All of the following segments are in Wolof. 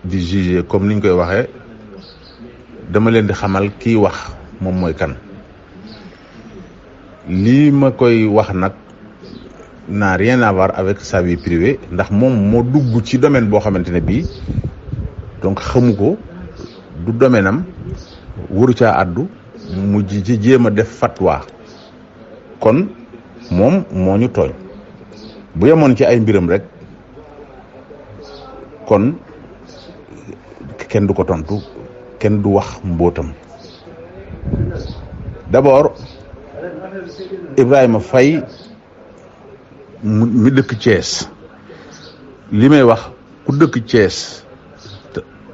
di juger comme niñ koy waxee dama leen di xamal kii wax moom mooy kan. lii ma koy wax nag n'a rien à voir avec sa vie privée ndax moom moo dugg ci domaine boo xamante ne bii donc xamu ko du domaine am waru caa àddu mu ci jéem a def fatwa kon moom moo ñu tooñ bu yemoon ci ay mbiram rek kon kenn du ko tontu kenn du wax mbóotam. D'abord Ibrahima Faye mi dëkk Thiès li may wax ku dëkk Thiès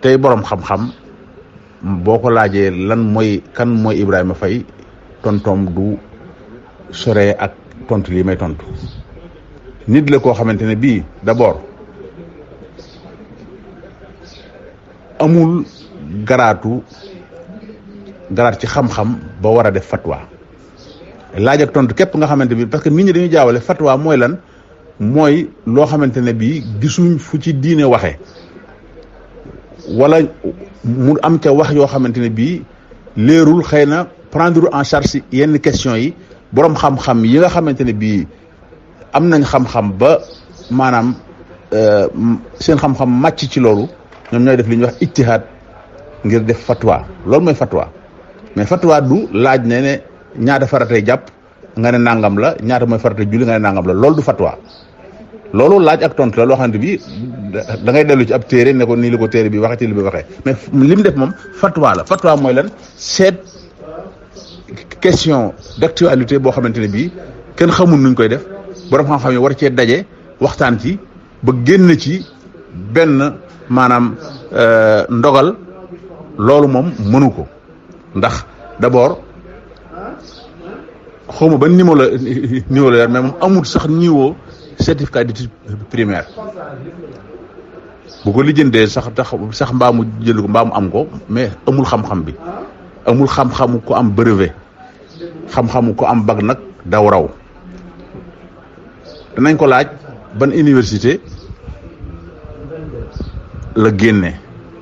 tey borom xam-xam boo ko laajee kan mooy Ibrahima Faye tontoom du sore ak tontu lii may tontu. nit la koo xamante ne bii d'abord amul garaat ci xam-xam ba war a def fatwa laaj ak tontu képp nga xamante bi parce que nit ñi dañuy jaawale fatwa mooy lan mooy loo xamante ne bii gisuñ fu ci diine waxe wala mu am ca wax yoo xamante ne bii leerul xëy na prendre en charge yenn question yi borom xam-xam yi nga xamante ne bii am nañ xam-xam ba maanaam seen xam-xam màcc ci loolu ñoom ñooy def li ñuy wax ijtihaad ngir def fatwa loolu mooy fatwa mais fatwa du laaj ne ñaata faratay jàpp nga ne nangam la ñaata mooy faratay julli nga ne nangam la loolu du fatwa loolu laaj ak tontu la loo xamante bi da ngay dellu ci ab téere ne ko nii la ko téere bi waxee ci li bi waxee mais li mu def moom fatwa la fatwa mooy lan seet question d'actualité boo xamante ne bii kenn xamul nuñ koy def borom xam-xam yi war cee daje waxtaan ci ba génn ci benn maanaam ndogal loolu moom mënu ko ndax d'abord xawma ban niveau la yor mais moom amul sax niveau certificat d'études primaire bu ko lijjantee sax mbaa mu jël ko mbaa mu am ko mais amul xam-xam bi amul xam-xamu ko am brevet xam-xamu ko am bac nag daw raw danañ ko laaj ban université la génne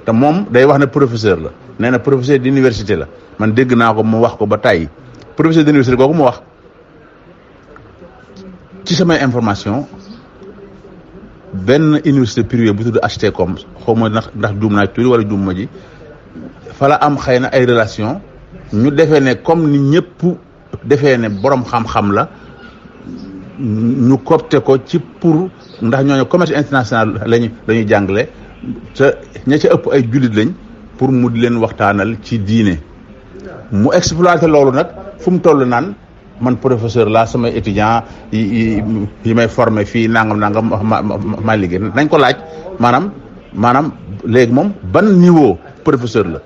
te moom day wax ne professeur la nee na professeur d'université la man dégg naa ko mu wax ko ba tàyyi professeur d'université kooku mu wax ci samay information benn université privée bu tudd HTCOM xaw ma ndax juum naa tuuti wala juum ma ji fa la am xëy na ay relation ñu defee ne comme ni ñëpp defee ne borom xam-xam la ñu copte ko ci pour ndax ñooñu commerce international lañuy jàngale te ña ca ëpp ay jullit lañ pour mu di leen waxtaanal ci diine mu exploité loolu nag fu mu toll naan man professeur la samay étudiant yi may formé fii nangam maa liggéey nañ ko laaj maanaam léegi moom ban niveau professeur la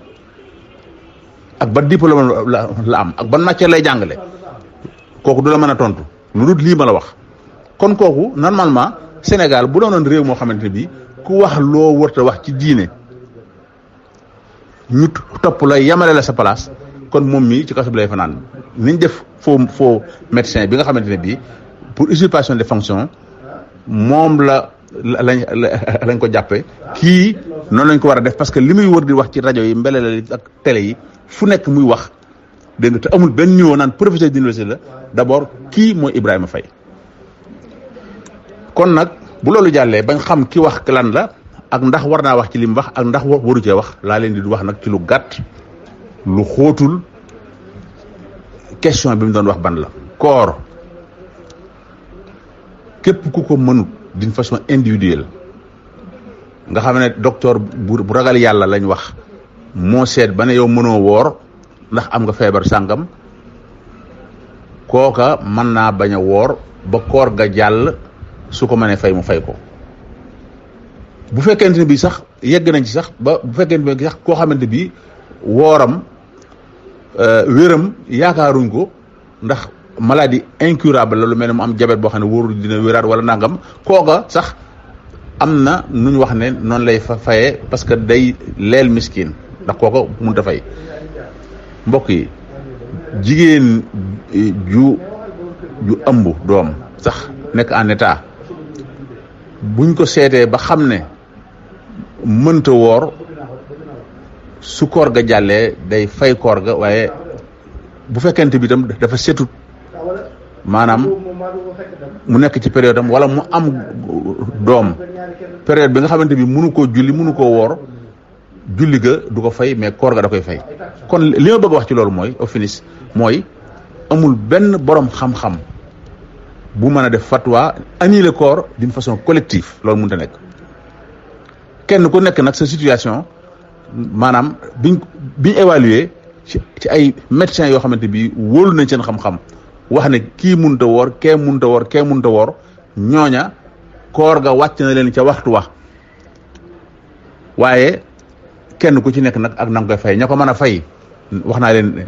ak ban diplôme la am ak ban matière lay jàngale kooku du la mën a tontu lu dul lii ma la wax. kon kooku normalement Sénégal bu doonoon réew moo xamante ne bii ku wax loo warta wax ci diine ñu topp la yamale la sa place kon moom mii ci kaso bi lay fanaan niñ def faux médecin bi nga xamante ne bii pour usurpation des fonctions moom lañ ko jàppe kii noonu lañ ko war a def parce que li muy wër di wax ci rajo yi mbelele ak télé yi fu nekk muy wax dégg nga te amul benn niveau naan professeur d'université la d'abord kii mooy Ibrahima Faye kon nag bu loolu jàllee bañ xam ki wax lan la ak ndax war naa wax ci li mu wax ak ndax waru cee wax laa leen di wax nag ci lu gàtt lu xóotul question bi mu doon wax ban la. koor képp ku ko mënut d'une façon individuelle nga xam ne docteur bu ragal yàlla lañ wax moo seet ba ne yow mënoo woor ndax am nga feebar sàngam kooka mën naa bañ a woor ba koor ga jàll su ko mënee fay mu fay ko. bu fekkente ne bii sax yegg nañ ci sax ba bu fekkente ne bii sax koo xamante bi wooram wéram yaakaaruñ ko ndax maladie incurable la lu mel ne mu am diabète boo xam ne wóorul dina wéraat wala nangam kooka sax am na nu ñu wax ne noonu lay fayee parce que day leel miskin ndax kooka mënut a fay. mbokk yi jigéen ju ëmb doom sax nekk en état buñ ko seetee ba xam ne mënta woor su koor ga jàllee day fay koor ga, waaye bu fekkente bi itam dafa setut maanaam mu nekk ci période am wala mu am doom période bi nga xamante bi mënu koo julli mënu koo woor, julli ga du ko fay mais koor ga da koy fay. kon li ma bëgg a wax ci loolu mooy au finish mooy amul benn borom xam-xam bu mën a def fatwa annuler koor d'une façon collective, loolu mënut a nekk. kenn ku nekk nag sa situation maanaam biñ évaluer ci ay médecins yoo xamante bi wóolu nañ seen xam-xam wax ne kii mënut a woor kee mënut a woor kee mënut a woor, ñooña koor ga wàcc na leen ca waxtu wa, waaye kenn ku ci nekk nag ak na nga koy fay. ña ko mën a fay wax naa leen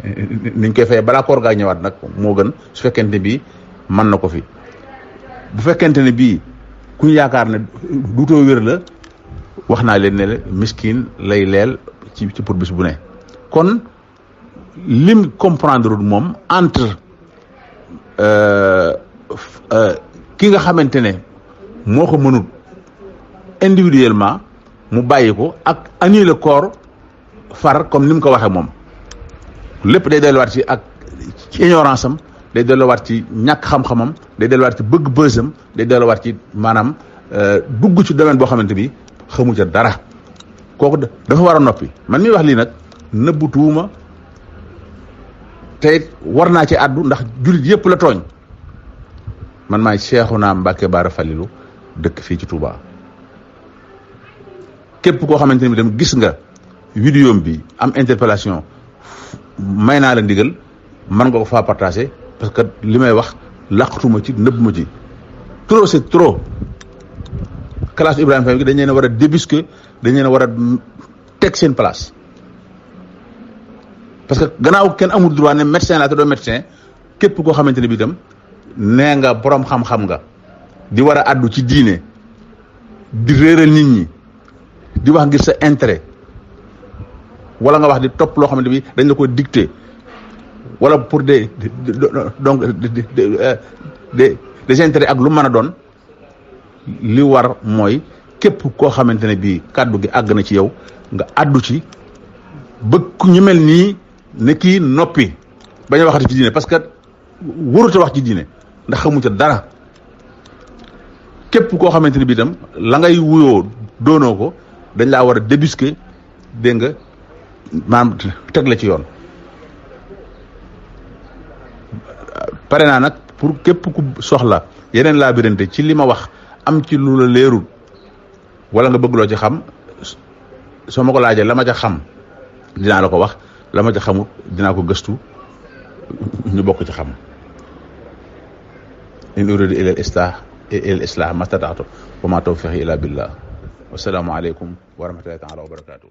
niñ koy fay balaa koor gaa ñëwaat nag moo gën su fekkente bi mën na ko fi. bu fekkente ne bii ku yaakaar ne duutoo wér la, wax naa leen ne la miskin lay leel ci pour bis bu ne. kon lim comprendre moom entre ki nga xamante ne moo ko mënut individuellement mu bàyyi ko ak annuler koor far comme ni mu ko waxee moom, lépp day delluwaat ci ak ci ignorance am, day delluwaat ci ñàkk xam-xamam, day delluwaat ci bëgg bësam, day delluwaat ci maanaam dugg ci domaine boo xamante bi xamu ca dara. kooku dafa war a noppi. man mi wax lii nag nëbbutuuma te war naa ci àddu ndax jullit yëpp la tooñ. man maay Cheikhouna Mbacké Bara Falilou dëkk fii ci Touba. képp koo xamante ni dem gis nga vidéo bi am interpellation, may naa la ndigal man nga ko faa partagé, parce que li may wax laqatuma ci nëbbuma ci. trop c'est trop. classe Ibrahima Faye gi dañ leen a war a débusquer, dañ leen a war a teg seen place, parce que gannaaw kenn amul droit ne médecin laa te doo médecin. képp koo xamante ne bi itam nee nga borom xam-xam nga di war a àddu ci diine, di réeral nit ñi, di wax ngir sa intérêt, wala nga wax di topp loo xamante bi dañ la ko dicté, wala pour des intérêts ak lu mën a doon. li war mooy képp koo xamante ne bii kàddu gi àgg na ci yow nga àddu ci bëgg ñu mel nii ne kii noppi bañ a waxati ci diine, parce que warut a wax ci diine ndax xamu ca dara. képp koo xamante ne bii itam la ngay wuyoo doonoo ko, dañ laa war a débusquer, dégg nga maanaam teg la ci yoon. pare naa nag pour képp ku soxla yeneen labyrinthe ci li ma wax, am ci lu la leerul wala nga bëgg loo ci xam, soo ma ko laajee la ma ca xam dinaa la ko wax, la ma ca xamut dinaa ko gëstu ñu bokk ci xam. in uridu ila al islah ma stata'tu wa ma tawfiqi illa billah. Wassalaamu aleykum wa rahmatullahi taala wa barakatuh.